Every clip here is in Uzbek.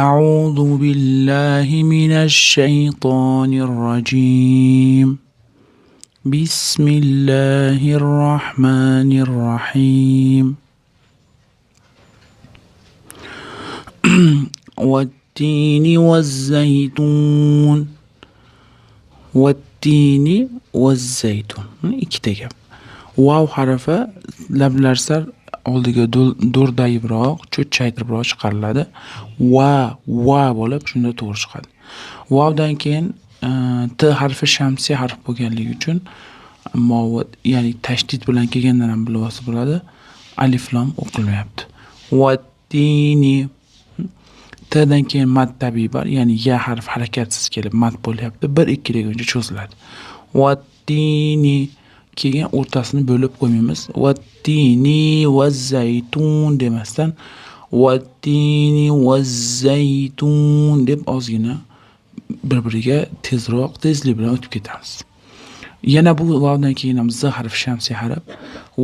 أعوذ بالله من الشيطان الرجيم. بسم الله الرحمن الرحيم. والتين والزيتون. والتين والزيتون. Ikkita gap. Vav harfi lablar sal oldiga do'rdayibroq, cho'chchaytiribroq chiqariladi. Va, va bo'lib shunda to'g'ri chiqadi. Vavdan keyin T harfi shamsiy harf bo'lganligi uchun movi, ya'ni tashdid bilan kelgandan ham bilib olsa bo'ladi. Alif lam o'qilmayapti. Vattini. T'dan keyin mad tabiiy bor, ya'ni ya harfi harakatsiz kelib mad bo'lyapti. 1-2 deguncha cho'ziladi. Vattini, keyin o'rtasini bo'lib qo'ymaymiz. Vattini vazzaytun demasdan vattini vazzaytun deb ozgina bir-biriga tezroq, tezlik bilan o'tib ketamiz. Yana bu vavdan keyin ham z harfi shamsiy harf.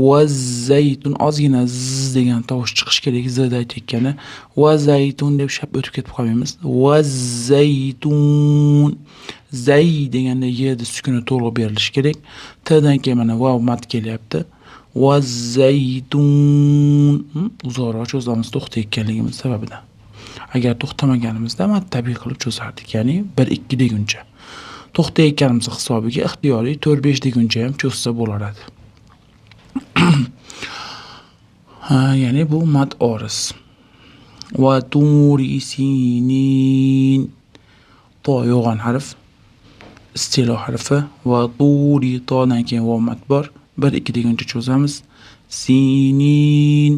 Vazzaytun ozgina z degan tovush chiqishi kerak, z da aytayotgani. Vazaytun deb shap o'tib ketib qolmaymiz. Vazzaytun. Zay deganda yerda sukuni to'liq berilishi kerak. T'dan keyin mana vav mat kelyapti. Vazzaytun. Uzoqroq cho'zamiz to'xtayotganligimiz sababidan. Agar to'xtamaganimizda mad tabiiy qilib cho'zardik, ya'ni 1-2 deguncha. To'xtayotganimiz hisobiga ixtiyoriy 4-5 deguncha ham cho'zsa bo'laradi. Ha, ya'ni bu mad oriz. Va turi sinin. To yo'g'on harf. Istilo harfi. Va turi, todan keyin vav mat bor. 1-2 deguncha cho'zamiz. Sinin.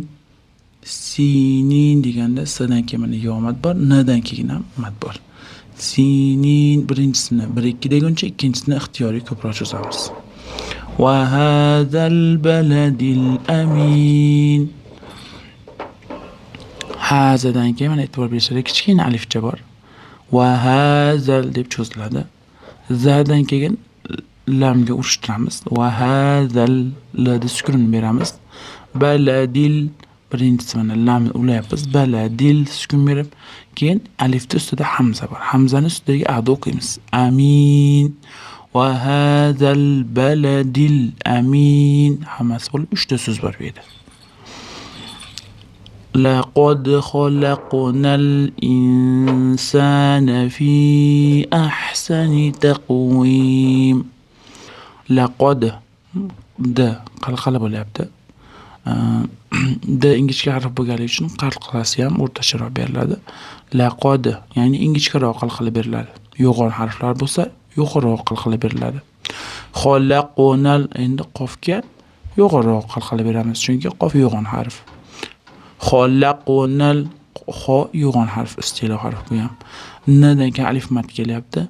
Sinin deganda s dan keyin mana yo mat bor, n dan keyin ham mat bor. Sinin birinchisini 1-2 deguncha, ikkinchisini ixtiyoriy ko'proq cho'zamiz. Va hazal baladil amin. Hazadan keyin mana e'tibor bersanglar kichkina alifcha bor. Va hazal deb cho'ziladi. Zadan keyin lamga urishtiramiz. Va hazal lda sukunini beramiz. Baladil birinchisi mana lam ulayapmiz. Baladil sukun berib, keyin alifni ustida hamza bor. Hamzani ustidagi a ni o'qiymiz. Amin. Va hazal baladil amin. Hammasi bo'lib 3 ta so'z bor bu yerda. Laqad xalaqnal insana fi ahsani taqvim. Laqad d qalqala bo'lyapti. D ingichka harf bo'lganligi uchun qalqalasi ham o'rtacharoq beriladi. Laqad, ya'ni ingichkaroq qalqala beriladi. Yo'g'on harflar bo'lsa, yo'g'onroq qalqala beriladi. Xalaqnal, endi qofga yo'g'onroq qalqala beramiz, chunki qof yo'g'on harf. Xalaqnal, xo yo'g'on harf, istilo harf bu ham. N dan keyin alif mat kelyapti,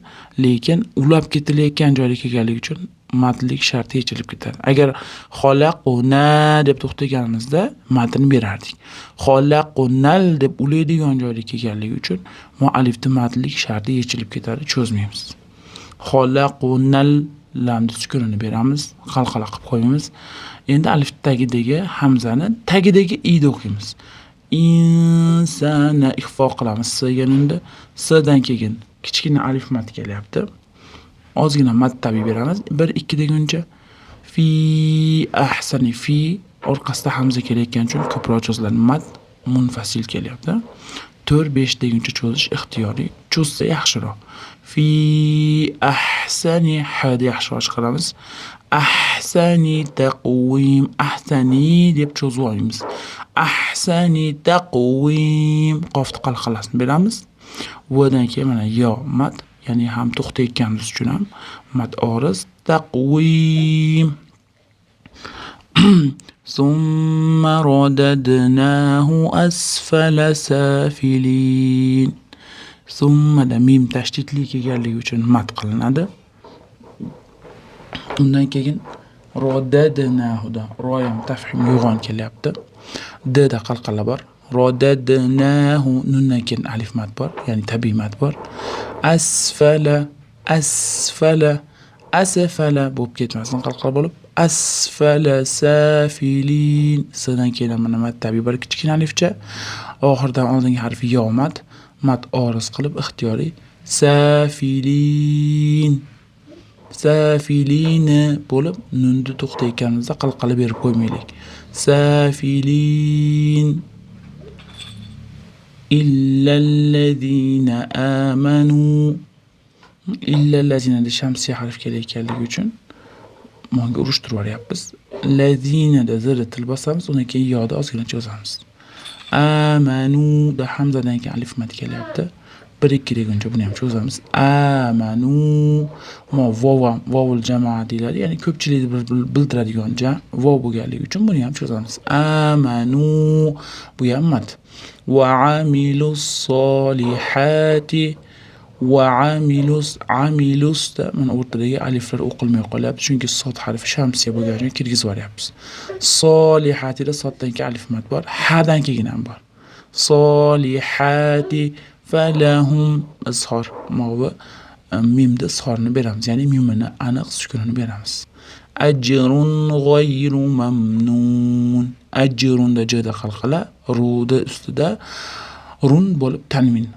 lekin ulab ketilayotgan joyda kelganligi uchun matlik sharti yechilib ketadi. Agar xalaquna deb to'xtaganimizda matni berardik. Xalaqunal deb ulaydigan joyda kelganligi uchun muallifni matlik sharti yechilib ketadi, cho'zmaymiz. Xalaqunal lamni sukunini beramiz, qalqala qilib qo'yamiz. Endi alif tagidagi hamzani tagidagi i ni o'qiymiz. Insana ixfo qilamiz s ga nunda. S dan keyin kichkina alif mat kelyapti. Ozgina mat tabiiy beramiz. 1-2 deguncha fi ahsani, fi orqasida hamza kelayotgani uchun ko'proq cho'ziladi. Mat munfasil kelyapti. 4-5 deguncha cho'zish ixtiyoriy. Cho'zsa yaxshiroq. Fi ahsani, h ni yaxshiroq chiqaramiz. Ahsani taqvim, ahsani deb cho'zib olmaymiz. Ahsani taqvim, qofni qalqalasini beramiz. V dan keyin mana yo mat, ya'ni ham to'xtayotganimiz uchun ham mat oriz taqvim. Summa radadnahu asfala safilin. Summada mim tashdidli kelganligi uchun mat qilinadi. Undan keyin radadnahuda ro ham tafhim yo'g'on kelyapti. D da qalqala bor. Radadnahu nundan keyin alif mat bor, ya'ni tabiiy mat bor. Asfala, asfala, asfala bo'lib ketmasin, qalqala bo'lib asfala safilin. S dan keyin mana mat tabiiy bor, kichkina alifcha. Oxiridan oldingi harfi yo mat. Mad oriz qilib ixtiyoriy safilin, safilini bo'lib nunni to'xtayotganimizda qalqala berib qo'ymaylik. Safilin illallazina amanu, illallazina shamsiya harf kelayotganligi uchun monga urushtirib yuboryapmiz. Lazinada zirni til bosamiz, undan keyin yoda ozgina cho'zamiz. Amanu da hamzadan keyin alif mad kelyapti. 1-2 deguncha buni ham cho'zamiz. Amanu mo vov ham vovul jamoa deyiladi, ya'ni ko'pchilikni bildiradigan jam vov bo'lganligi uchun buni ham cho'zamiz. Amanu bu ham mad. Va amilus solihati, va amilus, amilusda mana o'rtadagi aliflar o'qilmay qolyapti, chunki sod harfi shamsiya bo'lgani uchun kirgizib yuboryapmiz. Solihatida soddan keyin alif mad bor, hadan keyin ham bor. Solihati falahum izhor movi mimda izhorni beramiz, ya'ni mimini aniq sukunini beramiz. Ajrun g'ayru mamnun, ajrunda jda qalqala, ruda ustida run bo'lib tanvin,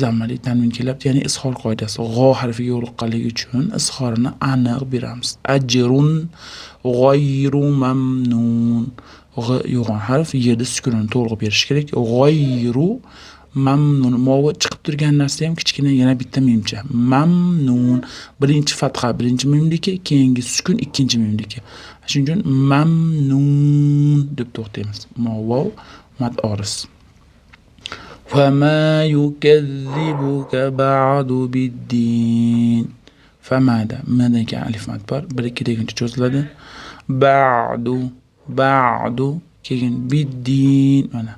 zammali tanvin kelyapti, ya'ni izhor qoidasi g'o harfiga yo'liqqanligi uchun izhorini aniq beramiz. Ajrun g'ayru mamnun, g'i yo'g'on harf, yerda sukunini to'g'ri berish kerak. G'ayru mamnun, movi chiqib turgan narsa ham kichkina yana bitta mimcha. Mamnun birinchi fatha birinchi mimniki, keyingi sukun ikkinchi mimniki. Shuning uchun mamnun deb to'xtaymiz. Mo vov mad oriz. Fama yukazzibuka ba'du biddin. Famada mdan keyin alif mad bor. 1-2 deguncha cho'ziladi. Ba'du, ba'du keyin biddin, mana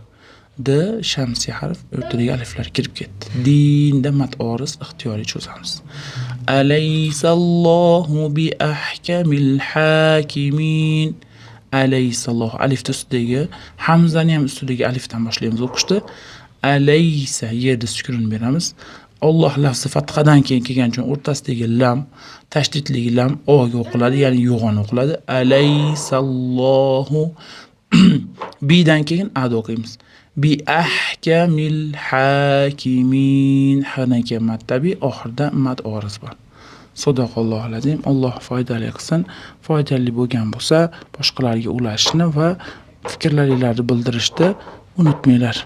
d shamsiy harf, o'rtadagi aliflar kirib ketdi. Dinda mad oriz ixtiyoriy cho'zamiz. Alaysallohu bi ahkamil hakimin. Alaysallohu alifni ustidagi hamzani ham ustidagi alifdan boshlaymiz o'qishni. Alaysa yerda sukunini beramiz. Alloh lafzi fathadan keyin kelgan uchun o'rtasidagi lam tashdidli lam o ga o'qiladi, ya'ni yo'g'on o'qiladi. Alaysallohu bidan keyin a da o'qiymiz. Bi ahkamil hakimin, hadan keyin mad tabiiy, oxirida mad oriz bor. Sadaqallohu azim. Alloh foydali qilsin. Foydali bo'lgan bo'lsa, boshqalarga ulashishni va fikrlaringlarni bildirishni unutmanglar.